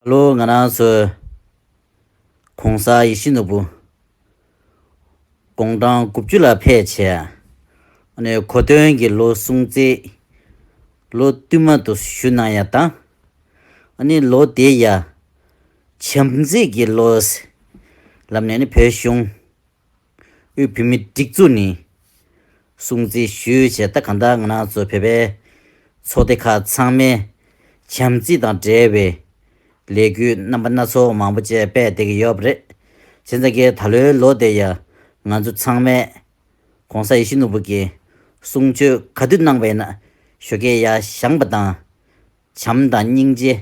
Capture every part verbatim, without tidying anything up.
ལོ། ང་རང་ཚོ་གོང་ས་ཡིད་བཞིན་ནོར་བུ་དགུང་གྲངས་དགུ་བཅུ་ལ་ཕེབས་བྱས། ཨ་ནི་གོ་སྟོན་གྱི་ལོ་སྲུང་བརྩི་ལོ་བསྟུད་མར་དུ་ཞུ་གནང་ཡ་དང་། ཨ་ནི་ལོ་དེ་ཡ་བྱམས་བརྩེ་གི་ལོ་ལབ་ནས་ནི་བོད་གཞུང་དབུས་བོད་མིའི་སྒྲིག་འཛུགས་ནས་སྲུང་བརྩི་ཞུས་བྱས། ད་གང་ལྟར་ང་རང་ཚོ་བོད་པའི་ཚོགས་སྡེ་ཁག་ཚང་མས་བྱམས་བརྩེ་དང་འབྲེལ་བའི་ལས་འགུལ་རྣམ་པ་སྣ་ཚོགས་མང་པོ་བཅས་སྤེལ་བསྡད་ཀྱི་ཡོད་པ་རེད། བྱས་ཙང་གི་ད་ལོའི་ལོ་དེ་ཡ་ང་ཚོ་ཚང་མས་གོང་ས་ཡིད་བཞིན་ནོར་བུ་གིས་གསུང་ཆོས་ག་དུས་གནང་བ་ཡིན་ན་ཞོགས་ཀས་ཡར་བཞེངས་པ་དང་། བྱམས་དང་སྙིང་རྗེ།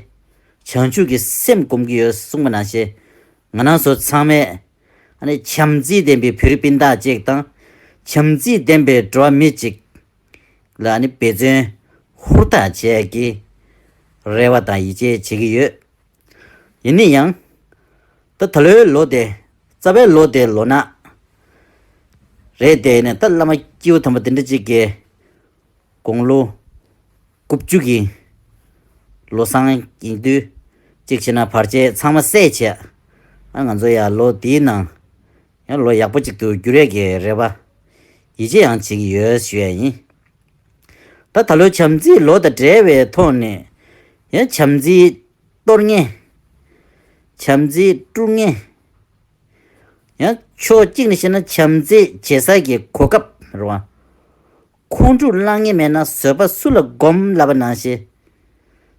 བྱང་ཆུབ་ཀྱི་སེམས་སྒོམ་གྱི་ཡོད་གསུངས་པ་ནང་བཞིན། ང་རང་ཚོ་ཚང་མས་ཨ་ནི་བྱམས་བརྩེ་ལྡན་པའི་བོད་རིགས་སྤུན་ཟླ་གཅིག་དང་། བྱམས་བརྩེ་ལྡན་པའི་འགྲོ་བ་མི་གཅིག་ལ་ཨ་ནི་འབད་བརྩོན་ཧུར་ཐག་བྱེད་ཀྱི་རེ་བ་དང་ཡིད་ཆེས་བྱེད་ཀྱི་ཡོད། ཡིན་ན་ཡང་། ད་ད་ལོའི་ལོ་དེ་རྩ་བའི་ལོ་དེ་ལོ་ནག་རེད་དེ། ནས་ད་བླ་མ་སྐྱེས་བུ་དམ་པ་དེ་འདྲ་གཅིག་གིས་དགུང་ལོ་དགུ་བཅུ་གི་ལོ་བཟང་ཡིན་དུས། གཅིག་བྱས་ན་བར་ཆད་ཚང་མ་སེལ་བྱས། ཨ་ང་ཚོ་ཡ་ལོ་འདིའི་ནང་ཡང་ལོ་ཡག་པོ་གཅིག་ཏུ་འགྱུར་ཡས་ཀྱི་རེ་བ་ཡིད་ཆེས་ཡང་བྱེད་ཀྱི་ཡོད་ཞུ་ཡ་ཡིན། ད་ད་ལོའི་བྱམས་བརྩེའི་ལོ་དང་འབྲེལ་བའི་ཐོག་ནས་ཡང་བྱམས་བརྩེའི་གཏོར་མཁན། བྱམས་བརྩེའི་དཀྲུག་མཁན། ཡང་ཕྱོགས་གཅིག་ནས་བཤད་ན་བྱམས་བརྩེ་བྱེད་ས་ཀྱི་གོ་སྐབས་རེད་བ། ཁོང་ཁྲོ་ལངས་ངེས་མེད་ན་བཟོད་པ་སུ་ལ་སྒོམ་ལབ་པ་ནང་བཞིན།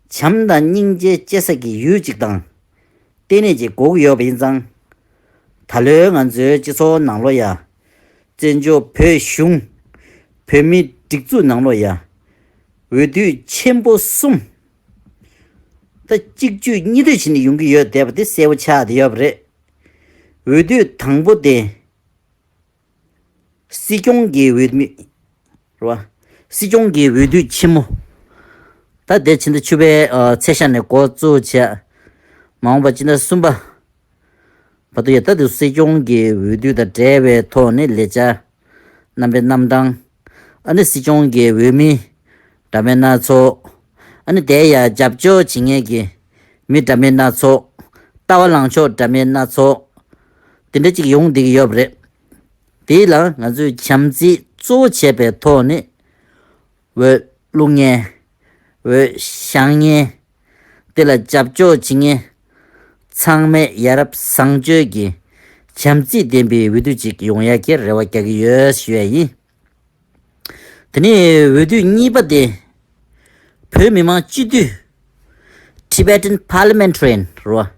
བྱམས་དང་སྙིང་རྗེ་སྐྱེ་ས་ཀྱི་ཡུལ་གཅིག་དང་། ལྟེ་གནས་ཅིག་དགོས་ཀྱི་ཡོད་པ་ཡིན་ཙང་། ད་ལོའི་ང་ཚོའི་སྤྱི་ཚོགས་ནང་ལོགས་ཡ། བཙན་བྱོལ་བོད་གཞུང་། བོད་མིའི་སྒྲིག་འཛུགས་ནང་ལོགས་ཡ། འོས་བསྡུ་ཆེན་པོ་གསུམ། ད་གཅིག་བརྗོད་གཉིས་བརྗོད་བྱས་ནས་ཡོང་གི་ཡོད་བསྡད་པ་དེ་གསལ་པོ་ཆགས་བསྡད་ཡོད་པ་རེད། འོས་བསྡུ་དང་པོ་དེ། སྲིད་སྐྱོང་གི་འོས་མི། རེད་བ། སྲིད་སྐྱོང་གི་འོས་བསྡུ་ཆེན་མོ། ད་དེ་ཕྱི་ཟླ་བཅུ་པའི་ཨ་ཚེས་ཤར་ནས་འགོ་བཙུགས་བྱས། མ་འོངས་པ་སྤྱི་ཟླ་གསུམ་པ་བར་དུ་ཡ། ད་དུ་སྲིད་སྐྱོང་གི་འོས་བསྡུ་དང་འབྲེལ་བའི་ཐོག་ནས་ལས་འཆར་རྣམ་པའི་རྣམ་གྲངས། ཨ་ནི་སྲིད་སྐྱོང་གི་འོས་མི་འདྲ་མིན་སྣ་ཚོགས། ཨ་ནི་དེ་ཡ་རྒྱབ་སྐྱོར་བྱེད་མཁན་གྱི་མི་འདྲ་མིན་སྣ་ཚོགས། ལྟ་བ་ལངས་ཕྱོགས་འདྲ་མིན་སྣ་ཚོགས། དེ་འདྲ་ཅིག་ཡོང་བསྡད་ཀྱི་ཡོད་པ་རེད། དེ་ལ་ང་ཚོས་བྱམས་བརྩེ་གཙོ་བོ་བྱས་པའི་ཐོག་ནས། འོས་བླུག་མཁན། འོས་བཞེངས་མཁན། དེ་ལ་རྒྱབ་སྐྱོར་བྱེད་མཁན། ཚང་མས་ཡ་རབས་བཟང་སྤྱོད་ཀྱི་བྱམས་བརྩེ་ལྡན་པའི་འོས་བསྡུ་ཅིག་ཡོང་ཡག་གི་རེ་བ་རྒྱག་གི་ཡོད་ཞུ་ཡ་ཡིན། དེ་ནས་འོས་བསྡུ་གཉིས་པ་དེ། བོད་མི་མང་སྤྱི་འཐུས། Tibetan Parliamentarian རོ། འོས་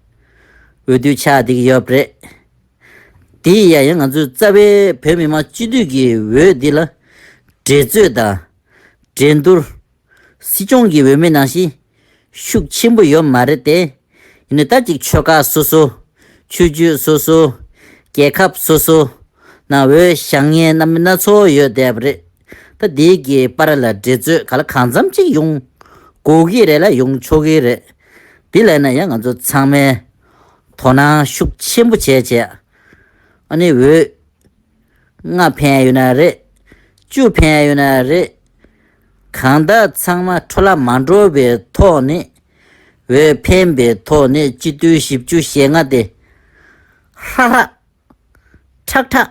བསྡུ་ཆགས་བསྡད་ཀྱི་ཡོད་པ་རེད། དེ་ཡང་ཡང་ང་ཚོའི་རྩ་བའི་བོད་མི་མང་སྤྱི་འཐུས་ཀྱི་འོས་འདི་ལ། འགྲན་རྩོད་དང་། འགྲན་བསྡུར། སྲིད་སྐྱོང་གི་འོས་མི་ནང་བཞིན་ཤུགས་ཆེན་པོ་ཡོད་མ་རེད་དེ། ཡིན་ནའི་ད་ཅིག་ཆོལ་ཁ་སོ་སོ། ཆོས་བརྒྱུད་སོ་སོ། རྒྱལ་ཁབ་སོ་སོ། ནང་འོས་བཞེངས་མཁན་རྣམ་པ་སྣ་ཚོགས་ཡོད་བསྡད་པ་རེད། ད་འདི་གི་བར་ལ་འགྲན་རྩོད་ག་ལ་གང་འཚམ་ཅིག་ཡོང་དགོས་ཀྱི་རེད་ལ་ཡོང་ཆོག་གི་རེད། འདི་ལ་ན་ཡང་ང་ཚོ་ཚང་མས་དོ་སྣང་ཤུགས་ཆེན་པོ་བྱས་བྱས། ཨ་ནི་འོས་ལྔ་འཕེན་ཡོད་ན་རེད། བཅུ་འཕེན་ཡོད་ན་རེད། གང་ལྟར་ཚང་མ་འཕྲོ་བརླག་མ་འགྲོ་བའི་ཐོག་ནས། འོས་འཕེན་པའི་ཐོག་ནས་སྤྱི་འཐུས་བཞི་བཅུ་ཞེ་ལྔ་དེ། ཧྲ་ཧྲ། ཁྲག་ཁྲག།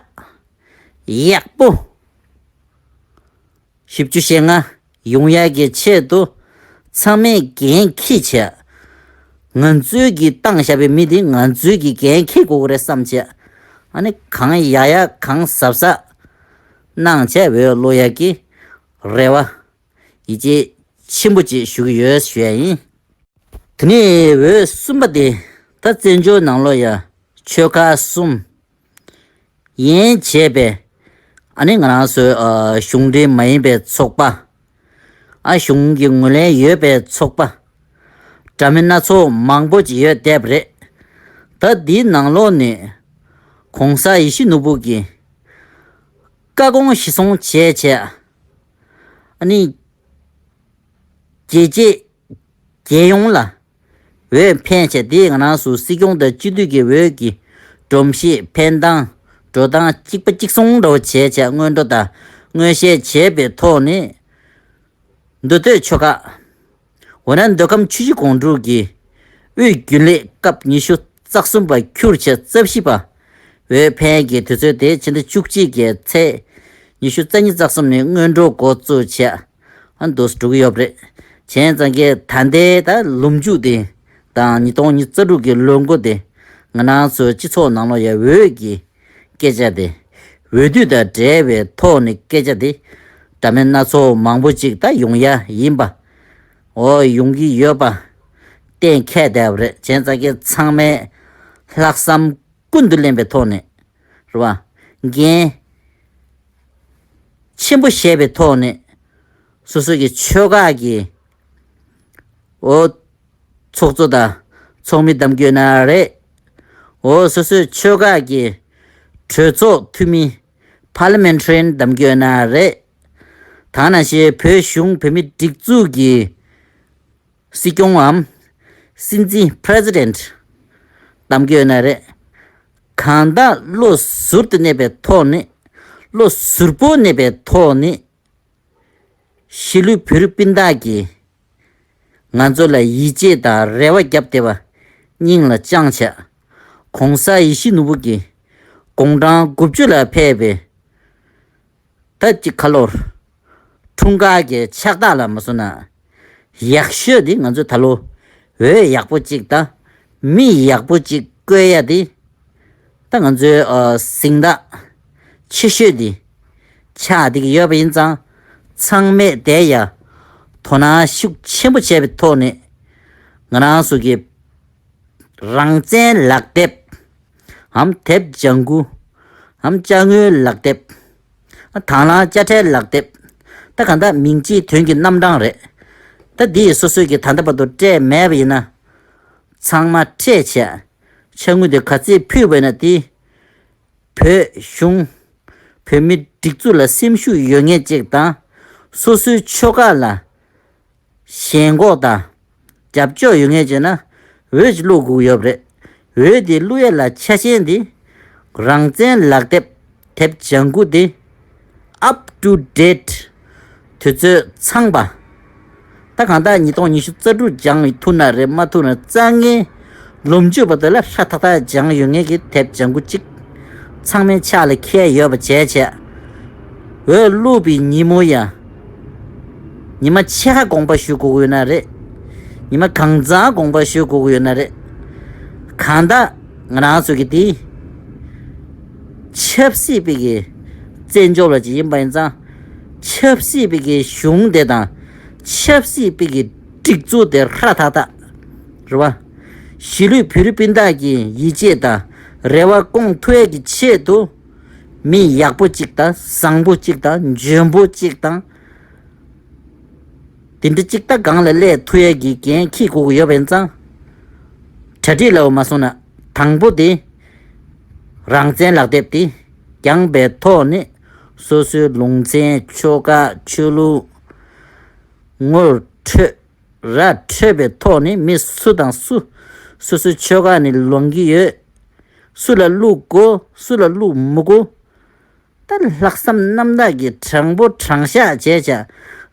ཡག་པོ། བཞི་བཅུ་ཞེ་ལྔ་ཡོང་ཡག་གི་ཆེད་དུ་ཚང་མས་འགན་འཁྱེར་བྱས། ང་ཚོའི་གི་བཏང་བཞག་པའི་མི་དེ་ང་ཚོའི་གི་འགན་འཁྱེར་དགོས་ཀྱི་རེད་བསམ་བྱས། ཨ་ནི་གང་ཡག་ཡག་གང་གཟབ་གཟབ་གནང་བྱས་འོས་བླུག་ཡག་གི་རེ་བ་ཡིད་ཆེས་ཆེན་པོ་ཅིག་ཞུ་གི་ཡོད་ཞུ་ཡ་ཡིན། དེ་ནས་འོས་གསུམ་པ་དེ་ད་བཙན་བྱོལ་ནང་ལོགས་ཡ་ཆོལ་ཁ་གསུམ། ཡན་ཆད་པའི་ཨ་ནི་ང་རང་ཚོའི་ཨ་གཞུང་འབྲེལ་མ་ཡིན་པའི་ཚོགས་པ། ཨ་གཞུང་གི་ངོས་ལེན་ཡོད་པའི་ཚོགས་པ་འདྲ་མིན་སྣ་ཚོགས་མང་པོ་ཅིག་ཡོད་བསྡད་པ་རེད། ད་འདིའི་ནང་ལོགས་ནས་གོང་ས་ཡིད་བཞིན་ནོར་བུ་གིས་བཀའ་དགོངས་གཞི་བཟུང་བྱས་བྱས། ཨ་ནི་རྒྱལ་གཅེས་རྒྱལ་ཡོངས་ལ་འོས་འཕེན་བྱས་ཏེ། ང་རང་ཚོ་སྲིད་སྐྱོང་དང་སྤྱི་འཐུས་ཀྱི་འོས་ཀྱི་སྒྲོམ་གཞི་འཕེན་སྟངས་འགྲོ་སྟངས་གཅིག་པ་གཅིག་མཚུངས་འདྲ་བོ་བྱས་བྱས་སྔོན་འགྲོ་དང་མངོན་བཤད་བྱས་པའི་ཐོག་ནས། མདོ་སྟོད་ཆོལ་ཁ། འོ་ན་མདོ་ཁམས་ཆུ་བཞི་སྒང་དྲུག་གི་ དབུས་རྒྱུན་ལས་སྐབས་ཉི་ཤུ་རྩ་གསུམ་པ་ཁྱུར་བྱས་རྩ་བཞི་པ། འོས་འཕེན་གྱི་དུས་ཚོད་དེ་ཕྱི་ཟླ་བཅུ་གཅིག་གི་ཚེས་ཉི་ཤུ་རྩ་གཉིས་རྩ་གསུམ་ནས་སྔོན་འགྲོ་འགོ་བཙུགས་བྱས། ཨ་འདུག་སེ་འགྲོ་གི་ཡོད་པ་རེད། བྱས་ཙང་གི་ད་ལྟའི་ད་ལོ་མཇུག་དེ་དང་ཉིས་སྟོང་ཉི་ཤུ་རྩ་དྲུག་གི་ལོ་འགོ་དེ་ང་རང་ཚོའི་སྤྱི་ཚོགས་ནང་ལོགས་ཡ་འོས་ཀྱི་སྐད་ཆ་དེ། འོས་བསྡུ་དང་འབྲེལ་བའི་ཐོག་ནས་སྐད་ཆ་དེ་འདྲ་མིན་སྣ་ཚོགས་མང་པོ་ཅིག་ད་ཡོང་ཡ་ཡིན་པ། འོ་ཡོང་གི་ཡོད་པ་གཏན་འཁེལ་བསྡད་པ་རེད། བྱས་ཙང་གི་ཚང་མས་ལྷག་བསམ་ཀུན་ཏུ་ལེན་པའི་ཐོག་ནས་རེད་བ། འགན་ཆེན་པོ་བཞེས་པའི་ཐོག་ནས་སོ་སོ་གི་ཆོལ་ཁ་གི་འོ་ཚོགས་གཙོ་དང་ཚོགས་མི་བདམས་རྒྱུ་ཡོད་ན་རེད། འོ་སོ་སོའི་ཆོལ་ཁ་གི་གྲོས་ཚོགས་འཐུས་མི་Parliamentarian་བདམས་རྒྱུ་ཡོད་ན་རེད། ད་ནང་བཞིན་བོད་གཞུང་བོད་མི་སྒྲིག་འཛུགས་ཀྱི་སྲིད་སྐྱོང་ངམ་སྲིད་འཛིན་President་བདམས་རྒྱུ་ཡོད་ན་རེད། གང་ལྟར་བློ་ཟུར་དུ་གནས་པའི་ཐོག་ནས། བློ་ཟུར་པོ་གནས་པའི་ཐོག་ནས། གཞིས་ལུས་བོད་རིགས་སྤུན་ཟླ་གིས་ང་ཚོ་ལ་ཡིད་ཆེས་དང་རེ་བ་བརྒྱབ་བསྡད་པ་སྙིང་ལ་བཅངས་བྱས། ༸གོང་ས་ཡིད་བཞིན་ནོར་བུ་གི་དགུང་གྲངས་དགུ་བཅུ་ལ་ཕེབས་པའི་ད་ཅིག་ཁ་ལོར་འཁྲུངས་སྐར་གྱི་ཕྱག་རྟགས་ལ་མ་སོང་ན་ཡག་ཤོས་དེ་ང་ཚོ་ད་ལོ་འོས་ཡག་པོ་ཅིག་དང་མི་ཡག་པོ་ཅིག་བསྐོ་ཡ་དེ། ད་ང་ཚོའི་ཨ་གཟེངས་རྟགས་ཆེ་ཤོས་དེ་ཆགས་བསྡད་ཀྱི་ཡོད་པ་ཡིན་ཙང་། ཚང་མས་དེ་ཡ་དོ་སྣང་ཤུགས་ཆེན་པོ་བྱས་པའི་ཐོག་ནས་ང་རང་ཚོ་གི་རང་བཙན་ལག་དེབ་འམ་དེབ་ལྗང་ཁུ་འམ་དཔྱ་དངུལ་ལག་དེབ། དང་བླངས་དཔྱ་ཁྲལ་ལག་དེབ། ད་གང་ལྟར་མིང་ཚིག་དོན་གྱི་རྣམ་གྲངས་རེད། ད་འདི་ཡི་སོ་སོས་ཀྱི་ད་ལྟ་བར་དུ་སྤྲད་མེད་པ་ཡིན་ན། ཚང་མ་སྤྲད་བྱས། དཔྱ་དངུལ་དེ་ག་ཚད་ཕུལ་བ་ཡིན་ན་དེ། བོད་གཞུང་བོད་མི་སྒྲིག་འཛུགས་ལ་སེམས་ཤུགས་ཡོད་མཁན་ཅིག་དང་། སོ་སོའི་ཆོལ་ཁ་ལ་ཞེན་ཁོག་དང་རྒྱབ་སྐྱོར་ཡོད་མཁན་ཅིག་ན་འོས་ཅིག་བླུག་དགོས་ཡོད་པ་རེད། འོས་དེ་བླུག་ཡས་ལ་ཆ་རྐྱེན་དེ་རང་བཙན་ལག་དེབ་དེབ་ལྗང་ཁུ་དེ་up to date། དུས་ཚོད་ཚང་པ། ད་གང་ལྟར་ཉིས་སྟོང་ཉི་ཤུ་རྩ་དྲུག་སྦྱང་ཐུབ་ན་རེད། མ་ཐུབ་ན་རྩ་ངན་ལོ་མཇུག་བར་དུ་ལ་ཧྲ་ཐག་ཐག་སྦྱང་ཡོད་མཁན་གྱི་དེབ་ལྗང་ཁུ་གཅིག་ཚང་མའི་ཕྱག་ལ་འཁྱེར་ཡོད་པ་བྱས་བྱས། འོས་བླུགས་པའི་ཉིན་མོ་ཡ། ཉི་མ་ཕྱེད་ཀ་དགོངས་པ་ཞུ་དགོས་ཀྱི་ཡོད་ན་རེད། ཉི་མ་གང་ཚང་དགོངས་པ་ཞུ་དགོས་ཀྱི་ཡོད་ན་རེད། གང་ལྟར་ང་རང་ཚོ་གི་དེ་ཆབ་སྲིད་པའི་གི་བཙན་བྱོལ་བ་ཅིག་ཡིན་པ་ཡིན་ཙང་། ཆབ་སྲིད་པའི་གི་གཞུང་དེ་དང་ཆབ་སྲིད་པའི་གི་སྒྲིག་འཛུགས་དེ་ཧྲ་ཐག་ཐག་རེད་བ། གཞིས་ལུས་བོད་རིགས་སྤུན་ཟླ་གི་ཡིད་ཆེས་དང་རེ་བ་སྐོང་ཐུབ་ཡས་ཀྱི་ཆེད་དུ། མི་ཡག་པོ་གཅིག་དང་བཟང་པོ་གཅིག་དང་འཇོན་པོ་གཅིག་དང་། དེ་འདྲ་གཅིག་ད་སྒང་ལ་སླེབས་ཐུབ་ཡས་ཀྱི་འགན་འཁྱེར་དགོས་ཀྱི་ཡོད་པ་ཡིན་ཙང་། གྲ་སྒྲིག་ལ་མ་སོང་ན་དང་པོ་དེ་རང་བཙན་ལག་དེབ་དེ་བརྒྱངས་པའི་ཐོག་ནས་སོ་སོའི་ལུང་ཚན་ཆོལ་ཁ་ཆོས་ལུགས་ངོ་འཕྲོད་ར་འཕྲོད་པའི་ཐོག་ནས་མི་སུ་དང་སུ་སོ་སོའི་ཆོལ་ཁ་ནས་ལངས་ཀྱི་ཡོད། སུ་ལ་བླུག་དགོས་སུ་ལ་བླུག་མི་དགོས། ད་ལྷག་བསམ་རྣམ་དག་གིས་དྲང་པོ་དྲང་བཞག་བྱས་བྱས་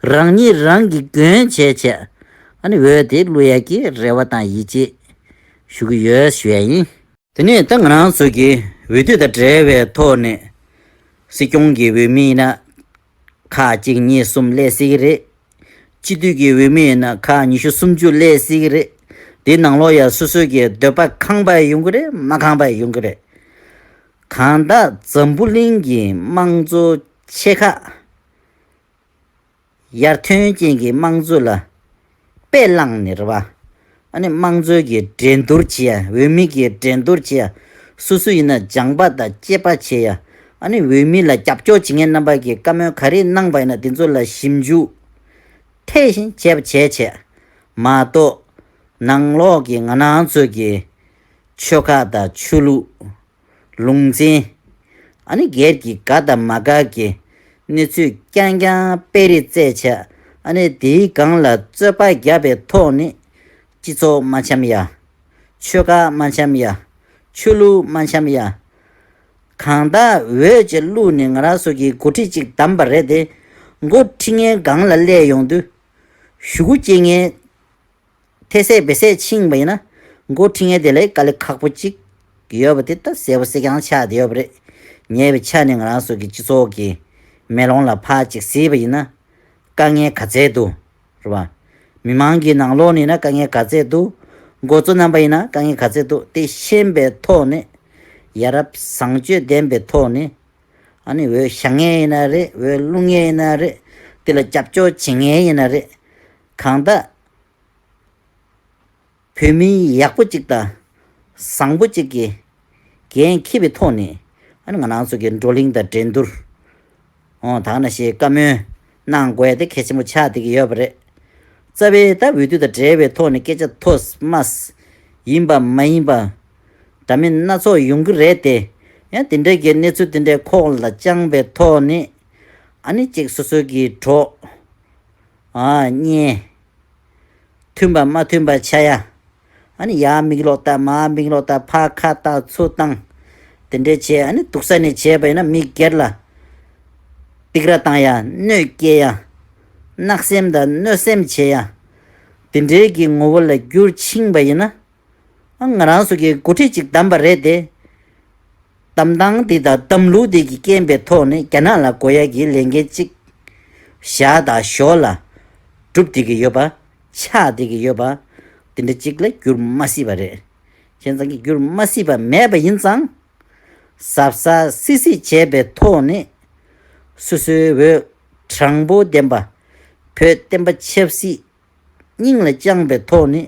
རང་ཉིད་རང་གིས་མགོན་བྱས་བྱས་ཨ་ནི་འོས་དེ་བླུག་ཡག་གི་རེ་བ་དང་ཡིད་ཆེས་ཞུ་གི་ཡོད་ཞུ་ཡ་ཡིན། དེ་ནས་ད་ང་རང་ཚོ་གི་འོས་བསྡུ་དང་འབྲེལ་བའི་ཐོག་ནས་སྲིད་སྐྱོང་གི་འོས་མི་ཡིན་ན་ཁག་གཅིག་གཉིས་གསུམ་སླེབས་སྲིད་ཀྱི་རེད། སྤྱི་འཐུས་ཀྱི་འོས་མི་ཡིན་ན་ཁག་ཉི་ཤུ་སུམ་ཅུ་སླེབས་སྲིད་ཀྱི་རེད། དེ་ནང་ལོགས་ཡ་སོ་སོ་གི་འདོད་པ་ཁེངས་པ་ཡོང་གི་རེད། མ་ཁེངས་པ་ཡོང་གི་རེད། གང་ལྟར་འཛམ་བུ་གླིང་གི་དམངས་གཙོ་ཆེ་ཁག་ཡར་ཐོན་ཅན་གྱི་དམངས་གཙོ་ལ་དཔེ་བླངས་ནས་རེད་བ། ཨ་ནི་དམངས་གཙོའི་གི་འགྲན་བསྡུར་བྱེད་ཡ། འོས་མི་གི་འགྲན་བསྡུར་བྱེད་ཡ། སོ་སོ་ཡིན་ན་སྦྱངས་པ་དང་དཔྱད་པ་བྱེད་ཡ། ཨ་ནི་འོས་མི་ལ་རྒྱབ་སྐྱོར་བྱེད་མཁན་རྣམ་པ་གིས་བཀའ་མོལ་ག་རེ་གནང་པ་ཡིན་ན་དེ་ཚོ་ལ་ཞིབ་འཇུག་འཐད་བཞིན་བྱས་པ་བྱས་བྱས་མ་གཏོགས། ནང་ལོགས་ཀྱི་ང་རང་ཚོ་གི་ཆོལ་ཁ་དང་ཆོས་ལུགས། ལུང་ཚན། ཨ་ནི་སྒེར་གྱི་དགའ་དང་མ་དགའ་གི་གནས་ཚུལ་རྐྱང་རྐྱང་དཔེ་རིས་བཙལ་བྱས། ཨ་ནི་དེའི་སྒང་ལ་རྩོད་པ་བརྒྱབ་པའི་ཐོག་ནས་སྤྱི་ཚོགས་མ་འཆམ་ཡ། ཆོལ་ཁ་མ་འཆམ་ཡ། ཆོས་ལུགས་མ་འཆམ་ཡ། གང་ལྟར་འོས་ཅིག་བླུགས་ནས་ང་རང་ཚོ་གི་འགོ་ཁྲིད་ཅིག་བདམས་པ་རེད་དེ། འགོ་ཁྲིད་མཁན་སྒང་ལ་སླེབས་ཡོང་དུས། ཞུ་སྒོ་སྐྱེལ་མཁན། ཐེ་སེ་བེ་སེ་ཕྱིན་པ་ཡིན་ན། འགོ་ཁྲིད་མཁན་དེ་ལ་དཀའ་ལས་ཁག་པོ་གཅིག་ཡོད་པ་དེ་ད་གསལ་པོ་གསལ་རྐྱང་ཆགས་བསྡད་ཡོད་པ་རེད། ཉེ་བའི་ཆ་ནས་ང་རང་ཚོ་གི་སྤྱི་ཚོགས་ཀྱི་མེ་ལོང་ལ་ཕར་ཅིག་གཟིགས་པ་ཡིན་ན། དཀའ་ངལ་ག་ཚད་འདུག་རེད་བ། མི་མང་གི་ནང་ལོགས་ནས་ན་དཀའ་ངལ་ག་ཚད་འདུག་འགོ་གཙོ་རྣམ་པ་ཡིན་ན་དཀའ་ངལ་ག་ཚད་འདུག་དེ་ཤེས་པའི་ཐོག་ནས། ཡ་རབས་བཟང་སྤྱོད་ལྡན་པའི་ཐོག་ནས། ཨ་ནི་འོས་བཞེངས་མཁན་ཡིན་ན་རེད། འོས་བླུག་མཁན་ཡིན་ན་རེད། དེ་ལ་རྒྱབ་སྐྱོར་བྱེད་མཁན་ཡིན་ན་རེད། གང་ལྟར། བོད་མི་ཡག་པོ་གཅིག་དང་། བཟང་པོ་གཅིག་གིས་འགན་འཁྱེར་བའི་ཐོག་ནས། ཨ་ནི་ང་རང་ཚོ་གི་བགྲོ་གླེང་དང་འགྲན་བསྡུར། ཨོ་ད་ག་ནང་བཞིན་བཀའ་མོལ་གནང་དགོས་ཡ་དེ་གལ་ཆེན་པོ་ཆགས་བསྡད་ཀྱི་ཡོད་པ་རེད། རྩ་བའི་ད་འོས་བསྡུ་དང་འབྲེལ་བའི་ཐོག་ནས་སྐད་ཆ་མཐོ་དམའ། ཡིན་པ་མ་ཡིན་པ། འདྲ་མིན་སྣ་ཚོགས་ཡོང་གི་རེད་དེ། ཡང་དེ་འདྲའི་གི་གནས་ཚུལ་དེ་འདྲའི་ཁོག་ལ་བཅངས་པའི་ཐོག་ནས། ཨ་ནི་གཅིག་སོ་སོའི་གི་གྲོགས། ཨ་གཉེན། མཐུན་པ་མ་མཐུན་པ་ཆགས་ཡ། ཨ་ནི་ཡར་མིག་ལོག་ལྟ། མར་མིག་ལོག་ལྟ། ཕར་ཁ་བཏང་ཚུར་བཏང་། དེ་འདྲས་བྱས། ཨ་ནི་སྡུག་ས་ནས་བྱས་པ་ཡིན་ན་མི་སྒེར་ལ་སྡིགས་ར་བཏང་ཡ། གནོད་སྐྱེལ་ཡ། བརྣག་སེམས་དང་གནོད་སེམས་བྱེད་ཡ། དེ་འདྲའི་གི་ངོ་བོ་ལ་འགྱུར་ཕྱིན་པ་ཡིན་ན། ཨ་ང་རང་ཚོ་གི་འགོ་ཁྲིད་ཅིག་བདམས་པ་རེད་དེ། གདམ་སྟངས་འདི་དང་གདམ་ལུགས་འདི་གི་རྐྱེན་པའི་ཐོག་ནས་རྒྱ་ནག་ལ་དགོས་ཡ་གི་ལས་འགན་ཅིག་བཞག་དང་ཞོར་ལ་སྒྲུབ་བསྡད་ཀྱི་ཡོད་པ། ཆགས་བསྡད་ཀྱི་ཡོད་པ། དེ་འདྲ་ཅིག་ལ་འགྱུར་མ་སྲིད་པ་རེད། བྱས་ཙང་གི་འགྱུར་མ་སྲིད་པ་མེད་པ་ཡིན་ཙང་། གཟབ་གཟབ་སིག་སིག་བྱས་པའི་ཐོག་ནས། སོ་སོའི་འོས་དྲང་པོ་ལྡན་པ། བོད་བསྟན་པ་ཆབ་སྲིད་སྙིང་ལ་བཅངས་པའི་ཐོག་ནས།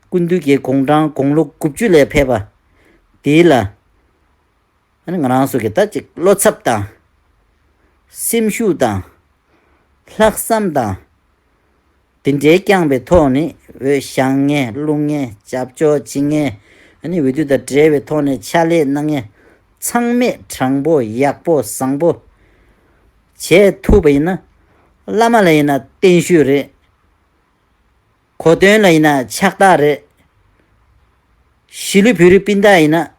སྐུ་མདུན་གྱི་དགུང་གྲངས་དགུང་ལོ་དགུ་བཅུ་ལ་ཕེབས་པ་དེ་ལ། ཨ་ནི་ང་རང་ཚོ་གི་ད་ཅིག་བློ་འཚབ་དང་། སེམས་ཤུགས་དང་། ལྷག་བསམ་དང་། དེ་འདྲའི་བསྐྱངས་པའི་ཐོག་ནས་འོས་བཞེངས་མཁན་བླུག་མཁན་རྒྱབ་སྐྱོར་བྱེད་མཁན། ཨ་ནི་འོས་བསྡུ་དང་འབྲེལ་བའི་ཐོག་ནས་ཕྱག་ལས་གནང་མཁན་ཚང་མས་དྲང་པོ་ཡག་པོ་བཟང་པོ་བྱས་ཐུབ་པ་ཡིན་ན། བླ་མ་ལ་ཡིན་ན་བརྟན་བཞུགས་རེད། གོ་སྟོན་ལ་ཡིན་ན་ཕྱག་རྟགས་རེད། གཞིས་ལུས་བོད་རིགས་སྤུན་ཟླ་ཡིན་ན།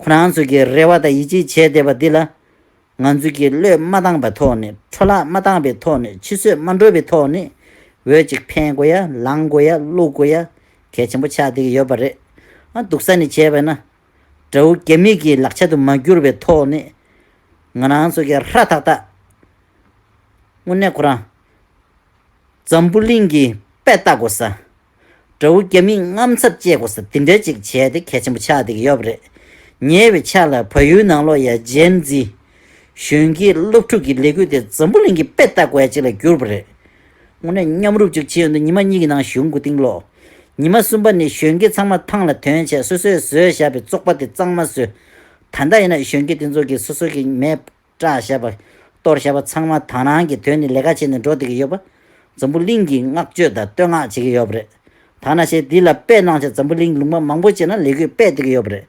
ཁོ་རང་ཚོ་གི་རེ་བ་དང་ཡིད་ཆེས་བྱས་བསྡད་པ་འདི་ལ། ང་ཚོ་གི་བློས་མ་བཏང་པའི་ཐོག་ནས། འཕྲོ་བརླག་མ་བཏང་པའི་ཐོག་ནས། ཕྱི་བསོད་མ་འགྲོ་བའི་ཐོག་ནས། འོས་གཅིག་འཕེན་དགོས་ཡ། ལངས་དགོས་ཡ། བླུག་དགོས་ཡ། གལ་ཆེན་པོ་ཆགས་བསྡད་ཀྱི་ཡོད་པ་རེད། ཨ་སྡུག་ས་ནས་བྱས་པ་ན། དགྲ་བོ་རྒྱ་མི་གི་ལག་ཆ་དུ་མ་གྱུར་པའི་ཐོག་ནས། ང་རང་ཚོ་གི་ཧྲ་ཐག་ཐག་དངོས་གནས་ཁོ་རང་། འཛམ་བུ་གླིང་གི་དཔེ་ལྟ་དགོས་ས། དགྲ་བོ་རྒྱ་མིས་དངངས་འཚབ་སྐྱེ་དགོས་ས་དེ་འདྲ་ཅིག་བྱས་ཏེ་གལ་ཆེན་པོ་ཆགས་བསྡད་ཀྱི་ཡོད་པ་རེད། ཉེ་བའི་ཆར་ལ་བལ་ཡུལ་ནང་ལོགས་ཡ་ཇེན་ཛི། གཞོན་སྐྱེས་སློབ་ཕྲུག་གི་ལས་འགུལ་དེ་འཛམ་བུ་གླིང་གི་དཔེ་ལྟ་དགོས་ཡ་ཅིག་ལ་གྱུར་པ་རེད། དངོས་གནས་མཉམ་རུབ་ཅིག་བྱས་ཡོང་དུས་ཉི་མ་གཉིས་ཀྱི་ནང་གཞུང་མགོ་རྟིང་སློག་ཉི་མ་གསུམ་པ་ནས་གཞོན་སྐྱེས་ཚང་མ་ཐང་ལ་ཐོན་བྱས། སོ་སོས་བཟོས་བཞག་པའི་བཙོག་པ་དེ་གཙང་མ་བཟོས། ད་ལྟ་ཡིན་ན་གཞོན་སྐྱེས་དེ་ཚོ་གིས་སོ་སོ་གི་མེ་སྲེག་བཞག་པ། གཏོར་བཞག་པ་ཚང་མ་དང་བླངས་ཀྱིས་དོན་ནི་ལས་ཀ་བྱས་ནས་འགྲོ་བསྡད་ཀྱི་ཡོད་པ། འཛམ་བུ་གླིང་གིས་བསྔགས་བརྗོད་དང་བསྟོད་བསྔགས་བྱེད་ཀྱི་ཡོད་པ་རེད། ད་ནང་བཞིན་འདི་ལ་དཔེ་གནང་བྱས་འཛམ་བུ་གླིང་ལུང་པ་མང་པོ་བྱས་ན་ལས་འགུལ་སྤེལ་བསྡད་ཀྱི་ཡོད་པ་རེད།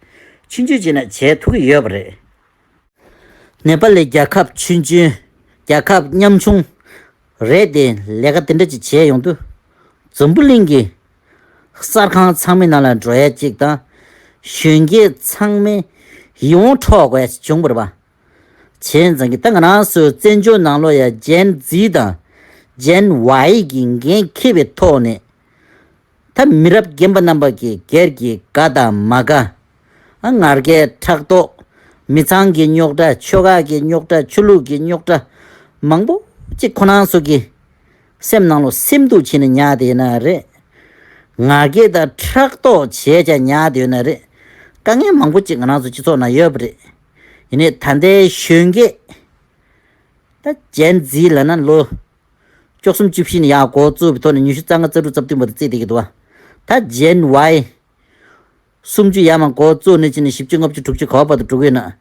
ཆུང་ཆུང་བྱས་ན་བྱེད་ཐུབ་ཀྱི་ཡོད་པ་རེད། ནེ་པ་ལའི་རྒྱལ་ཁབ་ཆུང་ཆུང་། རྒྱལ་ཁབ་ཉམ་ཆུང་རེད་དེ། ལས་ཀ་དེ་འདྲ་ཅིག་བྱས་ཡོང་དུས། འཛམ་བུ་གླིང་གི་གསར་ཁང་ཚང་མའི་ནང་ལ་འགྲོ་ཡ་གཅིག་དང་། གཞོན་སྐྱེས་ཚང་མའི་ཡིད་དབང་འཕྲོག་དགོས་ཡ་ཅིག་བྱུང་བ་རེད་པ། བྱས་ཙང་གི་ད་ང་རང་ཚོའི་བཙན་བྱོལ་ནང་ལོགས་ཡ་ཇེན་ཛི་དང་ཇེན་ཝའི་གི་འགན་འཁྱེར་བའི་ཐོག་ནས། ད་མི་རབས་རྒན་པ་རྣམ་པ་གི་སྒེར་གྱི་དགའ་དང་མ་དགའ། ཨ་ང་རྒྱལ་ཕྲག་དོག་མི་ཚང་གི་རྙོག་དྲ། ཆོལ་ཁ་གི་རྙོག་དྲ། ཆོས་ལུགས་ཀྱི་རྙོག་དྲ། མང་པོ་ཅིག་ཁོ་རང་ཚོ་གི་སེམས་ནང་ལོ་སེམས་སྡུག་བྱས་ནས་ཉར་བསྡད་ཡོད་ན་རེད། ང་རྒྱལ་དང་ཕྲག་དོག་བྱས་བྱས་ཉར་བསྡད་ཡོད་ན་རེད། དཀའ་ངལ་མང་པོ་ཅིག་ང་རང་ཚོ་སྤྱི་ཚོགས་ནང་ཡོད་པ་རེད། ཡིན་ནའི་ད་ལྟའི་གཞོན་སྐྱེས། ད་ཇེན་ཛི་ལབ་ན་ལོ་བཅུ་གསུམ་བཅུ་བཞི་ནས་ཡར་འགོ་བཙུགས་པའི་ཐོག་ནས་ཉི་ཤུ་རྩ་ལྔ་རྩ་དྲུག་རྩ་བདུན་བར་དུ་བརྩིས་བསྡད་ཀྱི་འདུག་བ། ད་ཇེན་ཝའི་སུམ་ཅུ་ཡར་མར་འགོ་བཙུགས་ནས་ཕྱིན་ནས་བཞི་བཅུ་ལྔ་བཅུ་དྲུག་ཅུ་གོ་བར་དུ་འགྲོ་གི་ཡོད་ན།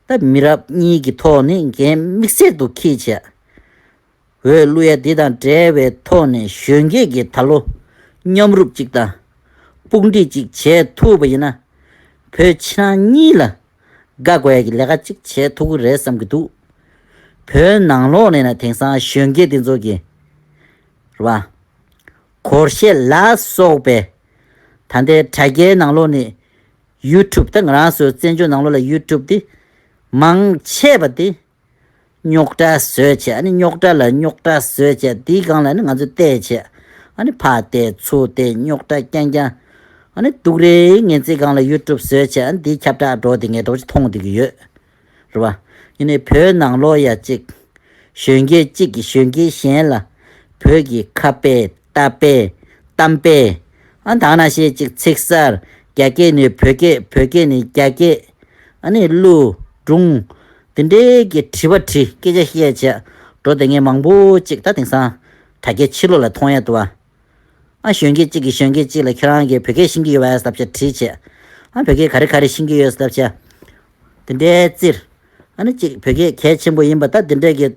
ད་མི་རབས་གཉིས་ཀྱི་ཐོག་ནས་འགན་དམིགས་བསལ་དུ་འཁྱེར་བྱས། འོས་བླུག་ཡ་འདི་དང་འབྲེལ་བའི་ཐོག་ནས་གཞོན་སྐྱེས་ཀྱིས་ད་ལོ་མཉམ་རུབ་ཅིག་དང་། དཔུང་སྒྲིག་ཅིག་བྱས་ཐུབ་པ་ཡིན་ན། བོད་ཕྱི་ནང་གཉིས་ལ་དགའ་དགོས་ཡ་གི་ལས་ཀ་ཅིག་བྱེད་ཐུབ་ཀྱི་རེད་བསམ་གྱི་འདུག་བོད་ནང་ལོགས་ནས་ན་དེང་སང་གཞོན་སྐྱེས་དེ་ཚོ་གི་རེད་བ། སྒོར་གཞས་ལ་སོགས་པའི་ད་ལྟའི་དྲ་རྒྱའི་ནང་ལོགས་ནས་ཡུ་ཊུབ། ད་ང་རང་ཚོའི་བཙན་བྱོལ་ནང་ལོགས་ལ་ཡུ་ཊུབ་དེ་མང་ཆེ་བ་དེ་རྙོག་དྲ་བཟོས་བྱས། ཨ་ནི་རྙོག་དྲ་ལ་རྙོག་དྲ་བཟོས་བྱས། དེའི་སྒང་ལ་ནི་ང་ཚོས་བལྟས་བྱས། ཨ་ནི་ཕར་བལྟས་ཚུར་བལྟས། རྙོག་དྲ་རྐྱང་རྐྱང་ ཨ་ནི་སྡུག་རེད། ངན་ཚིག་སྒང་ལ་ཡུ་ཊུབ་བཟོས་བྱས། ཨ་ནི་འདིའི་ཁྱབ་བསྒྲགས་འགྲོ་དེ་ངས་འགྲོ་ཅིག་མཐོང་བསྡད་ཀྱི་ཡོད། རེད་བ། ཡིན་ནའི་བོད་ནང་ལོགས་ཡ་གཅིག་གཞོན་སྐྱེས་གཅིག་གིས་གཞོན་སྐྱེས་གཞན་ལ་བོད་ཀྱི་ཁ་དཔེ་རྟ་དཔེ་གཏམ་དཔེ། ཨ་ད་ནང་བཞིན་གཅིག་ཚིག་གསར་རྒྱ་སྐད་ནས་བོད་སྐད། བོད་སྐད་ནས་རྒྱ་སྐད། ཨ་ནི་གླུ་སྒྲུང་དེ་འདྲའི་གི་དྲི་བ་དྲིས། སྐད་ཆ་བཤད་བྱས་འགྲོ་དེ་ངས་མང་པོ་ཅིག་ད་དེང་སང་དྲ་རྒྱའི་ཕྱི་ལོགས་ལ་མཐོང་ཡ་འདུག་བ། ཨ་གཞོན་སྐྱེས་གཅིག་གིས་གཞོན་སྐྱེས་གཅིག་ལ་ཁྱེད་རང་གིས་བོད་སྐད་ཤེས་ཀྱི་ཡོད་པས་ལབ་བྱས་དྲིས་བྱས། ཨ་བོད་སྐད་ག་རེ་ག་རེ་ཤེས་ཀྱི་ཡོད་ལབ་བྱས། དེ་འདྲའི་བཙིར། ཨ་ནི་གཅིག་བོད་སྐད་གལ་ཆེན་པོ་ཡིན་པ་ད་དེ་འདྲའི་གི་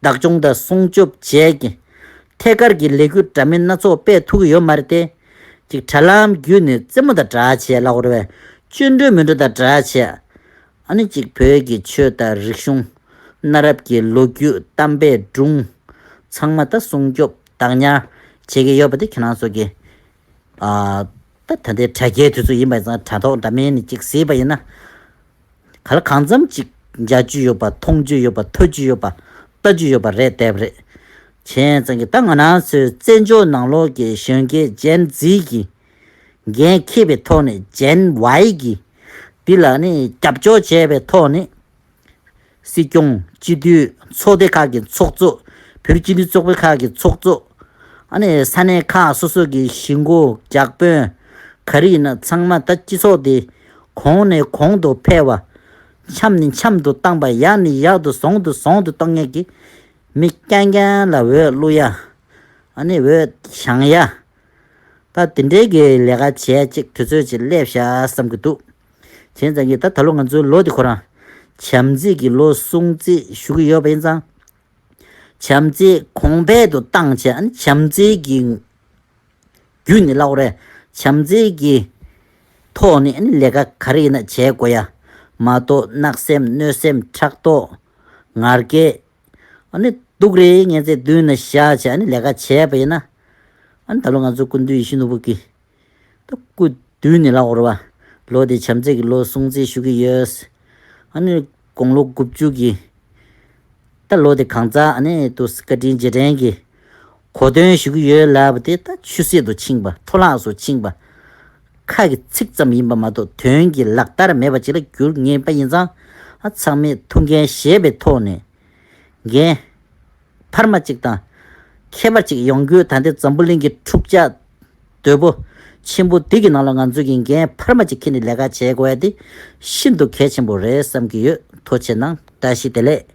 བདག་སྐྱོང་དང་སྲུང་སྐྱོབ་བྱས་ཀྱི་ཐད་ཀར་གྱི་ལས་འགུལ་འདྲ་མིན་སྣ་ཚོགས་སྤེལ་ཐུབ་ཀྱི་ཡོད་མ་རེད་དེ། གཅིག་དྲ་ལམ་བརྒྱུད་ནས་རྩེད་མོ་དང་འདྲ་བྱས་ལབ་དགོས་རེད་པས། སྐྱོན་འགྲོ་མི་འགྲོ་དང་འདྲ་བྱས། ཨ་ནི་གཅིག་བོད་ཀྱི་ཆོས་དང་རིག་གཞུང་། གནའ་རབས་ཀྱི་ལོ་རྒྱུས། གཏམ་དཔེ་སྒྲུང་། ཚང་མ་ད་སྲུང་སྐྱོབ་བདག་ཉར་བྱེད་ཀྱི་ཡོད་པ་དེ་ཁྱེད་རང་ཚོ་གི་ཨ་ད་ད་ལྟའི་དྲ་རྒྱའི་དུས་ཚོད་ཡིན་པ་ཡིན་ཙང་དྲ་ཐོག་འདྲ་མིན་ནས་གཅིག་གཟིགས་པ་ཡིན་ན། ག་ལ་གང་འཚམ་གཅིག་མཇལ་རྒྱུ་ཡོད་པ། མཐོང་རྒྱུ་ཡོད་པ། ཐོས་རྒྱུ་ཡོད་པ། ལྟ་རྒྱུ་ཡོད་པ་རེད་བསྡད་པ་རེད། བྱས་ཙང་གི་ད་ང་རང་ཚོའི་བཙན་བྱོལ་ནང་ལོགས་ཀྱི་གཞོན་སྐྱེས་ཇེན་ཛི་གི་འགན་འཁྱེར་བའི་ཐོག་ནས། ཇེན་ཝའི་གི་འདི་ལ་ནི་རྒྱབ་སྐྱོར་བྱས་པའི་ཐོག་ནས། སྲིད་སྐྱོང་། སྤྱི་འཐུས། ཚོགས་སྡེ་ཁག་གི་ཚོགས་གཙོ། བོད་རིགས་སྤྱི་མཐུན་ཚོགས་པའི་ཁག་གི་ཚོགས་གཙོ། ཨ་ནི་ས་གནས་ཁག་སོ་སོ་གི་གཞིས་འགོ། བརྒྱ་དཔོན། ག་རེ་ཡིན་ན་ཚང་མ་ད་སྤྱི་ཚོགས་དེ་གོང་ནས་གོང་དུ་འཕེལ་བ། འཆམ་ནས་འཆམ་དུ་བཏང་པ། ཡག་ནས་ཡག་ཏུ་བཟང་དུ་བཟང་དུ་གཏོང་མཁན་གྱི་མི་རྐྱང་རྐྱང་ལ་འོས་བླུག་ཡ། ཨ་ནི་འོས་བཞེངས་ཡ། ད་དེ་འདྲའི་གི་ལས་ཀ་བྱས་ཅིག་དུས་ཚོད་ཅིག་སླེབས་ཤག་བསམ་གྱི་འདུག་བྱས་ཙང་གི་ད་ད་ལོ་ང་ཚོའི་ལོ་འདི་ཁོ་རང་བྱམས་བརྩེ་གི་ལོ་སྲུང་བརྩི་ཞུ་གི་ཡོད་པ་ཡིན་ཙང་། བྱམས་བརྩེ་གོང་འཕེལ་དུ་བཏང་བྱས། ཨ་ནི་བྱམས་བརྩེ་གི་བརྒྱུད་ནས་ལབ་དགོས་རེད། བྱམས་བརྩེ་གི་ཐོག་ནས་ཨ་ནི་ལས་ཀ་ག་རེ་ཡིན་ན་བྱེད་དགོས་ཡ། མ་གཏོགས་བརྣག་སེམས་གནོད་སེམས་ཕྲག་དོག་ངར་སྐད། ཨ་ནི་སྡུག་རེད། ངན་ཚད་མདུན་ན་བཞག་བྱས་ཨ་ནི་ལས་ཀ་བྱས་པ་ཡིན་ན། ཨ་ནི་ད་ལོ་ང་ཚོ་སྐུ་མདུན་ཡིད་བཞིན་ནོར་བུ་གིས་ད་སྐུ་མདུན་ནས་ལབ་དགོས་རེད་བ། ལོ་འདི་བྱམས་བརྩེ་གི་ལོ་སྲུང་བརྩི་ཞུ་གི་ཡོད། ཨ་ནི་དགུང་ལོ་དགུ་བཅུ་གི་ད་ལོ་འདི་གང་ཙམ་ཨ་ནི་དུ་བཀའ་དྲིན་རྗེས་དྲན་གྱི་གོ་སྟོན་ཞུ་གི་ཡོད་ལབ་པ་དེ་ད་ཆུད་ཟོས་སུ་ཕྱིན་པ། འཕྲོ་བརླག་སུ་ཕྱིན་པ། ཁ་གི་ཚིག་ཙམ་ཡིན་པ་མ་གཏོགས་དོན་གྱི་ལག་བསྟར་མེད་པ་ཅིག་ལ་གྱུར་ངེས་པ་ཡིན་ཙང་། ཨ་ཚང་མས་ཐུགས་འགན་བཞེས་པའི་ཐོག་ནས་འགན་འཕར་མ་ཅིག་དང་ཁྱད་པར་ཅིག་ཡོང་རྒྱུ། ད་ལྟའི་འཛམ་བུ་གླིང་གི་འཁྲུག་ཆ་དོད་པོ་ཆེན་པོ་འདི་གི་ནང་ལ་ང་ཚོ་གིས་འགན་འཕར་མ་ཅིག་འཁྱེར་ནས་ལས་ཀ་བྱེད་དགོས་ཡ་དེ་ཤིན་ཏུ་གལ་ཆེན་པོ་རེད་བསམ་གྱི་ཡོད། ཐུགས་རྗེ་གནང་། བཀྲ་ཤིས་བདེ་ལེགས།